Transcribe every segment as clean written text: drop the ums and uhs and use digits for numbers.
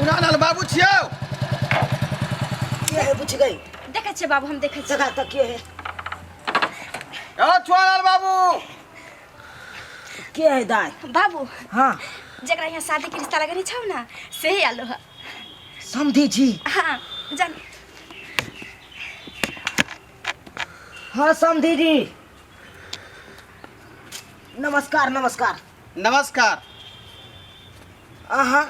चुनालाल बाबू छियौ। के है बुझ गई? देखै छियै बाबू, हम देखै छियै। जगह तक के है? यौ चुनालाल बाबू। के है दाई? बाबू। हाँ। जकरा यहाँ शादी के रिश्ता लगने छौ ना, से ही आलो है। समधी जी? हाँ, जान। हाँ समधी जी, नमस्कार नमस्कार। नमस्कार। अहाँ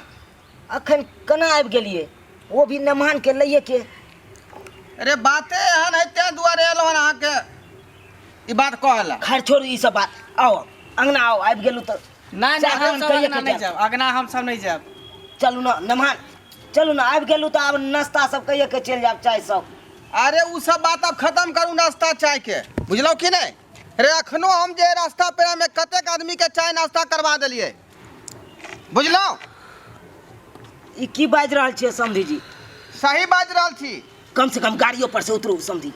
अखन केना आबि गेलियै, ओ भी मेहमान के लैए के? अरे बाते एहन है तें दुआरे एलहुँ हन अहाँके ई बात कहला। खैर छोड़ू ई सब बात, आओ अंगना आओ, आबि गेलहुँ तऽ। नहीं चाह नहीं, हम पान सब कहिए अंगना के नहीं जायब। जाब, अंगना हम सब नहीं जाब। चलू ना मेहमान, चलू ना, आबि गेलहुँ तऽ आब नाश्ता सब कहिए के चलि जायब, चाय सब। अरे उ सब बात आब खत्म करू नाश्ता चाय के, बुझलहुँ कि नहि? अरे अखनो हम जे रास्ता पेड़ा में कतेक आदमी के चाय नाश्ता करवा देलियै, बुझलहुँ? ई की बाजि रहल छियै समधी जी? सही बाजि रहल छी। कम से कम गाड़ियो पर से उतरू समधी।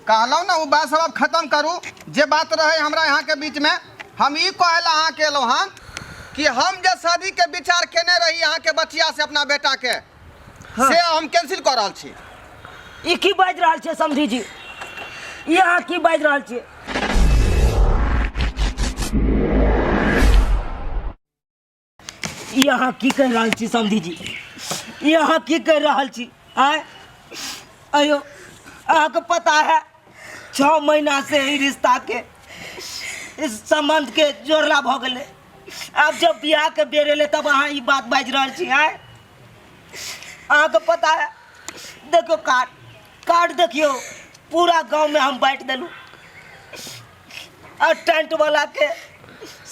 कहलहुँ ने ओ बात सब आब खत्म करू, जे बात रहै हमरा यहाँ के बीच में। हम ई कहै लए अहाँके एलहुँ हन कि हम जे शादी के विचार केने रही अहाँके बचिया से अपना बेटा के, से हम कैंसिल कऽ रहल छी। ई की बाजि रहल छियै समधी जी? ई अहाँ की बाजि रहल छियै? ई अहाँ की कहि रहल छी समधी जी? ई अहाँ की कहि रहल छी? आँय अयो, अहाँके पता है 6 महीना से ई रिश्ता के, इस संबंध के जोड़ला भऽ गेलै। आब जब बियाह के बेर एलै तब अहाँ ई बात बाजि रहल छी। आँय अहाँके पता है, देखियौ कार्ड, कार्ड देखियौ, पूरा गाँवमे हम बाँटि देलहुँ आ टेंट वाला के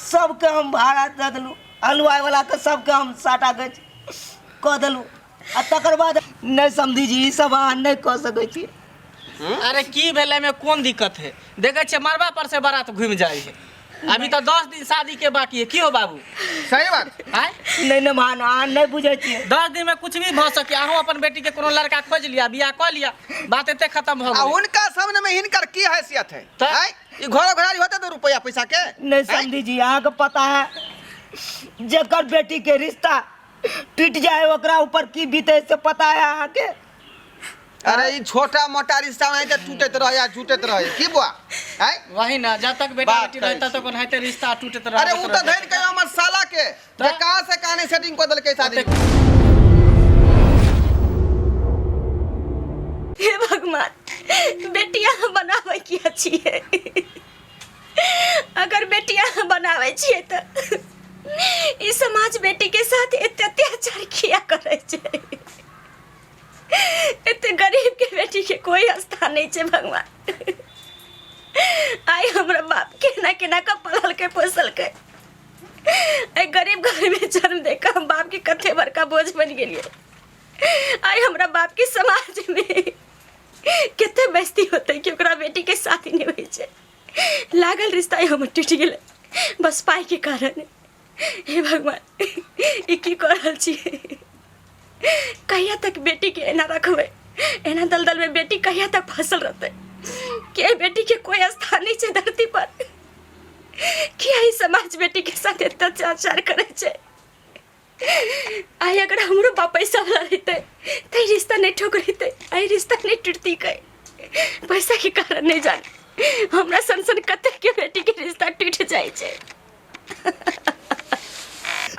सबके हम भाड़ा दऽ देलहुँ, हलुआई वाला के सबके हम साटा गज कऽ देलहुँ आ तकर बाद नहि समधी जी, ई सब अहाँ नहि कऽ सकै छी। अरे की भेलै, में कोन दिक्कत है? देखै छियै मरबा पर से बारात घूमि जाइ है। अभी तो 10 दिन शादी के बाकी है। की हो बाबू? सही बात। आय? नहीं नहीं मान, अहाँ नहीं बुझै छियै। 10 दिन में कुछ भी भऽ सके। अहूँ अपन बेटी के कोनो लड़का खोज लिया, बियाह कऽ लिया, बात एते खत्म भऽ आ गेलै। हुनका सामने में हिनकर की हैसियत है? तऽ? आय ई घर घरारी होते तो रुपया पैसा के। नहीं समधी जी, अहाँके पता है जेकर बेटी के रिश्ता टूट जाए ओकरा ऊपर की बीते से पता है अहाँके? अरे ई छोटा मोटा रिश्ता में तऽ टूटैत रहे आ जुटैत रहे की बुआ? आय वही ना, जब तक बेटा बात बेटी रहे कहै तब तक ओनाहिते रिश्ता टूटैत रहे। अरे उ तऽ धरि के हमर साला के जे कहाँ से कहाँ नहीं सेटिंग कऽ देलकै शादी। हे भगवान, बेटिया बनाबै किया छियै? अगर बेटिया बनाबै छियै तऽ ई समाज बेटी के साथ एते अत्याचार किया करै छै? एते गरीब के बेटी के कोई स्थान नहीं छै भगवान। आइ हमरा बाप केना केना कऽ पललकै पोसलकै। एहि गरीब घर में जन्म दे कऽ हम बाप के कते बड़का बोझ बनि गेलियै। आइ हमरा बाप के समाज में कते बेइज्जती होतै कि ओकरा बेटी के शादी नहि होइ छै। लागल रिश्ता हमर टूटि गेलै बस पाइ के कारण। हे भगवान, ई की कऽ रहल छियै? कहिया तक बेटी के एना रखबै? एना दलदल में बेटी कहिया तक फसल रहतै? के बेटी के कोई स्थान नहीं छै धरती पर? किया ई समाज बेटी के साथ एतना अत्याचार करै छै? आइ अगर हमरो बाप पैसा वाला रहते तऽ ई रिश्ता नहीं ठुकरेते, आई रिश्ता नहीं टूटती। कै पैसा के कारण नहीं जाने हमरा सन सन कते के बेटी के रिश्ता टूट जाइ छै।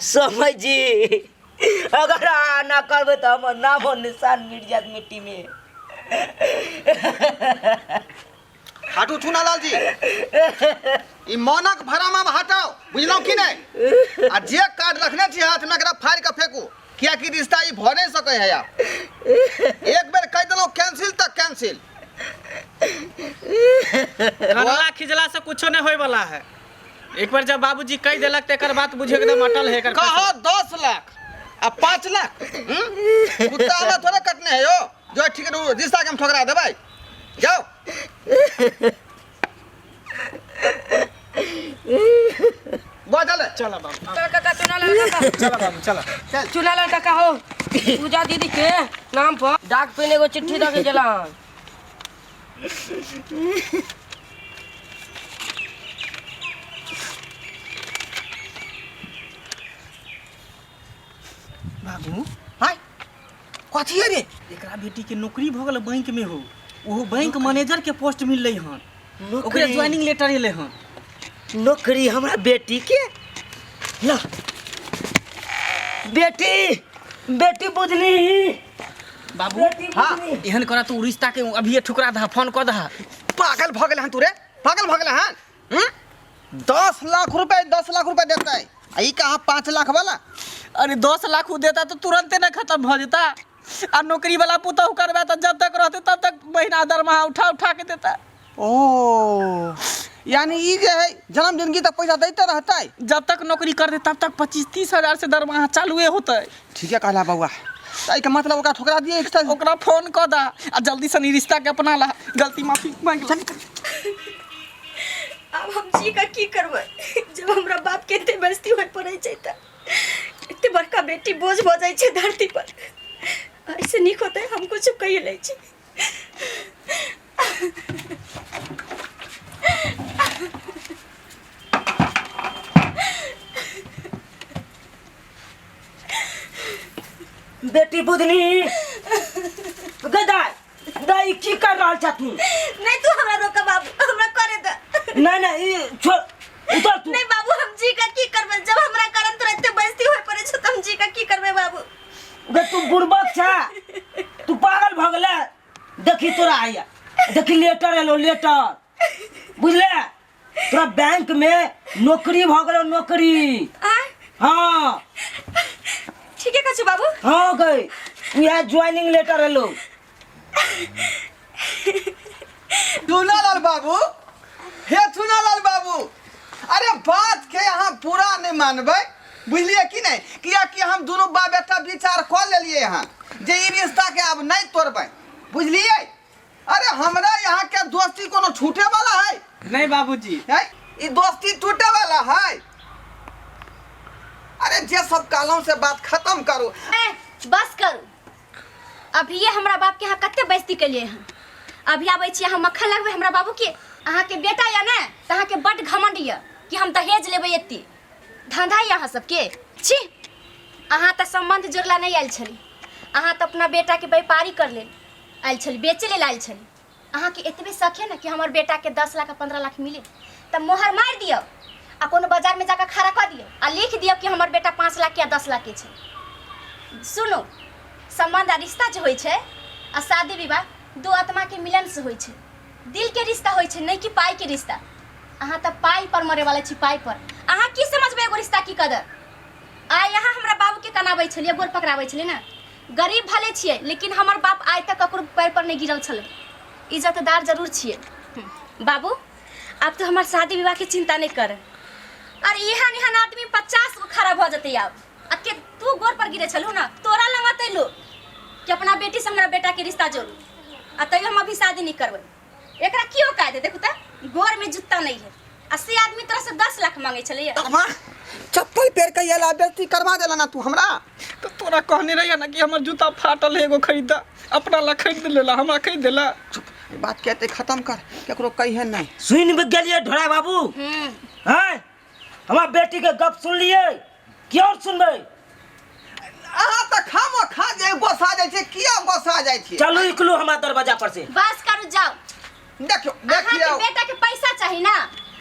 समय जी, अगर अहाँ ना करबै तऽ हमर नामो निशान मिट जायत मिट्टी में। हटू चुनालाल जी, ई मौनक भरम आब हटाओ, बुझलहुँ कि नहि? आ जे कार्ड रखने छी हाथ में एकरा फाड़ि कऽ फेंकू, कियाकि रिश्ता ई भऽ नहि सकै है आब। एक बेर कहि देलहुँ कैंसिल तऽ कैंसिल। कनला खिजला से कुछो नहीं होए वाला है। एक बार जब बाबूजी कह देलक तो एकर बात बुझे एकदम अटल है एकर। कहो 10 लाख आ 5 लाख, हम्म? कुत्ता हमरा थोड़े कटने है यो जो ठीक है, रिश्ता के हम ठोकरा देबै। जाओ बुआ चल। चला बाबू। चल काका, चुना लाल काका। चला बाबू, चला। चुना लाल काका हो, पूजा दीदी के नाम पर डाक पे एगो चिट्ठी दऽ के गेला हन। बाबू। हाय। कथी है रे एकरा बेटी के नौकरी भऽ गेल बैंक में हो ओहो बैंक मैनेजर के पोस्ट मिललै हन ओकरे ज्वाइनिंग लेटर एलै हन नौकरी हमरा बेटी के ला बेटी बेटी बुझली बाबू बेटी हाँ। बुझली एहन करा तू रिश्ता के अभिये ठुकरा दहा फोन कऽ दहा पागल भऽ गेलै हन तू रे पागल भऽ गेलै हन हम्म? 10 लाख रुपए 10 लाख रुपए देतै आ ई कहाँ 5 लाख वाला अरे 10 लाख उ देता तो तुरंते ना खत्म भऽ जेता आ नौकरी वाला पुतहु करबा तऽ जब तक रहते तब तक महीना दरमाहा उठा उठा के देता ओ यानी ई जे है जन्म जिंदगी तक पैसा दैते रहतै जब तक नौकरी कर दे तब तक 25-30 हजार से दरमाहा चालुए होतै ठीके कहला बउआ तऽ एहिके मतलब ओकरा ठोकरा दिए एक तरह ओकरा फोन कऽ दा आ जल्दी से नी रिश्ता के अपना ला गलती माफी मांग ला आब हम जी का की करबै जब हमरा बाप के एते बेइज्जती होय पड़ै छै तऽ एते बड़का बेटी बोझ भऽ जाइ छै धरती पर ऐसे नीक होतै हम कुछ कहि लै छी बेटी बुधनी गै दाइ दाइ ई की कर रहल छह तू नहीं तू हमरा रोका बाबू हमरा करे दे नहीं नहीं ई छोड़ उतर तू नहीं बाबू हम जी का की करबै जब हमरा कारण तोरा एते बेइज्जती होय पड़ै छै तऽ हम जी का की करबै बाबू गे तू बुड़बक छह तू पागल भऽ गेले देखी तोरा आइया देखी लेटर एलो लेटर बुझले तोरा बैंक में नौकरी भऽ गेलो नौकरी आय हाँ ठीके कहै छौ बाबू हाँ गई उएह ज्वाइनिंग लेटर एलो चुनालाल बाबू हे चुनालाल बाबू अरे बात के अहाँ पूरा नहीं मानबै बुझलियै कि नहीं कियाकि हम दुनू बाप बेटा विचार कऽ लेलियै हन जे ई रिश्ता के आब नहीं तोड़बै बुझलियै अरे हमरा यहाँ के दोस्ती कोनो छूटे वाला है नहीं बाबूजी है ई दोस्ती टूटे वाला है अरे जे सब कहलहुँ से बात खत्म करू ए, बस करू अभिये हमरा बाप के यहाँ कते बेइज्जती केलिए हन अभी आबै छी अहाँ मक्खन लगबै हमरा बाबू के अहाँके बेटा यऽ ने तऽ अहाँके बड्ड घमंड यऽ कि हम दहेज लेबै एते धंधा यऽ अहाँ सबके छी अहाँ तऽ सम्बन्ध जोड़ला नहि आयल छली अहाँ तऽ अपना बेटाके व्यापारी कर लेल आयल छली बेचे लेल आयल छली अहाँके एतबे शख है ने कि हमर बेटाके 10 लाख आ 15 लाख मिले तऽ मोहर मारि दियौ आ कोनो बाजारमे जाकऽ खड़ा कऽ दियौ आ लिख दियौ कि हमर बेटा 5 लाख या 10 लाखके छै। सुनू, सम्बन्ध आ रिश्ता जे होइ छै आ शादी विवाह दू आत्माके मिलनसँ होइ छै, दिलके रिश्ता होइ छै, नहि कि पाइके रिश्ता। अहाँ तऽ पाइ पर मरैवला छी, पाइ पर। अहाँ की समझबै एगो रिश्ता की कदर? आइ अहाँ हमरा बाबूके कनाबै छलियै, गोर पकड़ाबै छलियै ने। गरीब भले छियै लेकिन हमर बाप आइ तक ककरो पैर पर नहि गिरल छलै, इज्जतदार जरूर छियै। बाबू, आब तो हमर शादी विवाह के चिंता नहीं कर। अरे एहन एहन आदमी 50 गो खड़ा भऽ जेतै आब। आ के तू गोर पर गिरे छलू ना, तोरा लग अतै लोग कि अपना बेटी से हमरा बेटा के रिश्ता जोड़ू, आ तैयो हम अभी शादी नहीं करबै। एकरा की औकात है? देखू तऽ गोर में जूता नहीं है आ से आदमी तोरा से 10 लाख मांगे छलैया। तमा चप्पल पेर के आयल आ बेइज्जती करवा देला ना तू हमरा। तो तोरा कहने रहिया ना कि हमर जूता फाटल है, एगो खरीदा। अपना ला खरीद लेला, हमरा खरीद देला। चुप, ई बात के एते खत्म कर, केकरो कहिए नहीं। सुनि गेलियै ढोरा बाबू? हैं, हमरा बेटी के गप सुनलियै की और सुनबै? अहाँ तऽ खामो खा जे गोसा जाइ छै, किया गोसा जाइ छै? चलू, निकलू हमरा दरवाजा पर से। बस करू, जाओ। देखियौ। अहाँके देखियौ। बेटा के पैसा चाही ना,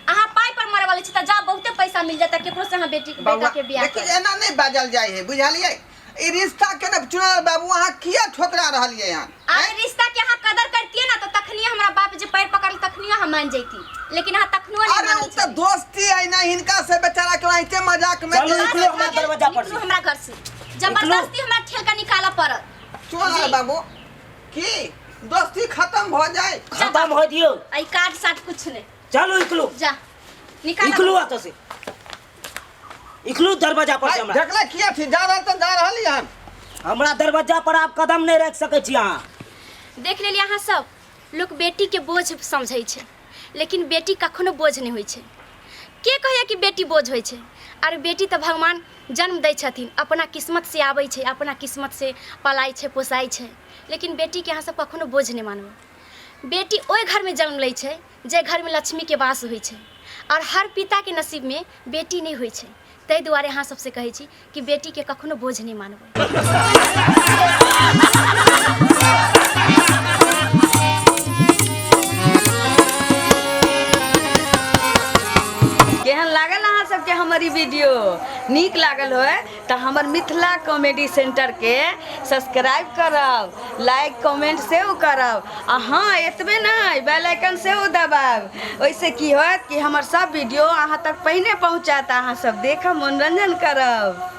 अहाँ पाइ पर मरे वाले छी, तऽ जाओ, बहुते पैसा मिल जाता केकरो से अहाँ बेटी बेटा बउआ के बियाह देखियौ, करू। एना नहि बाजल जाइ है, बुझलियै? ई रिश्ता के ने चुनल बाबू, अहाँ किया ठोकरा रहलियै हन? अगर रिश्ता के अहाँ कदर करतिए ना तो तखनिए हमरा बाप जे पैर पकड़ल तखनिए हम मान जैती, लेकिन अहाँ तखनो नहीं अरे मानल ओ तऽ छलियै। दोस्ती है ना हिनका से, बेचारा के ओनाहिते मजाक में चलू, जे- निकलू हमरा दरवाजा पर से। निकलू हमरा घर से, जबरदस्ती हमरा ठेल के निकालऽ पड़त। चुनल जी। बाबू, की दोस्ती खत्म भऽ जाए? खत्म हो दियौ। आई कार्ड साट कुछ नहीं। चलू, निकलू। जा, निकाल। निकलू अतऽ से, निकलू दरवाजा पर से हमरा। देखले किया थी जा रहल तऽ जा रहली हन। हमरा दरवाजा पर आप कदम नहीं रख सकै छी अहाँ। देख लेलियै अहाँ सब, लोक बेटीके बोझ समझै छै लेकिन बेटी कखनो बोझ नहि होइ छै। के कहैया कि बेटी बोझ होइ छै? आर बेटी तऽ भगवान जन्म दै छथिन, अपना किस्मत से आबै छै, अपना किस्मत से पलाइ छै, पोसाइ छै, लेकिन बेटीके अहाँ सब कखनो बोझ नहि मानबै। बेटी ओहि घरमे जन्म लै छै जे घरमे लक्ष्मीके वास होइ छै, आओर हर पिताके नसीबमे बेटी नहि होइ छै। ताहि दुआरे अहाँ सबसँ कहै छी कि बेटीके कखनो बोझ नहि मानबै। केहन लागल अहाँ सबके हमर ई वीडियो? नीक लागल होय तऽ हमर मिथिला कॉमेडी सेंटरके सब्सक्राइब करब, लाइक कमेंट सेहो करब आ हँ एतबे नहि, बेल आइकन सेहो दबायब। ओहिसँ की होयत कि हमर सब वीडियो अहाँ तक पहिने पहुँचत, अहाँ सब देखब, मनोरंजन करब।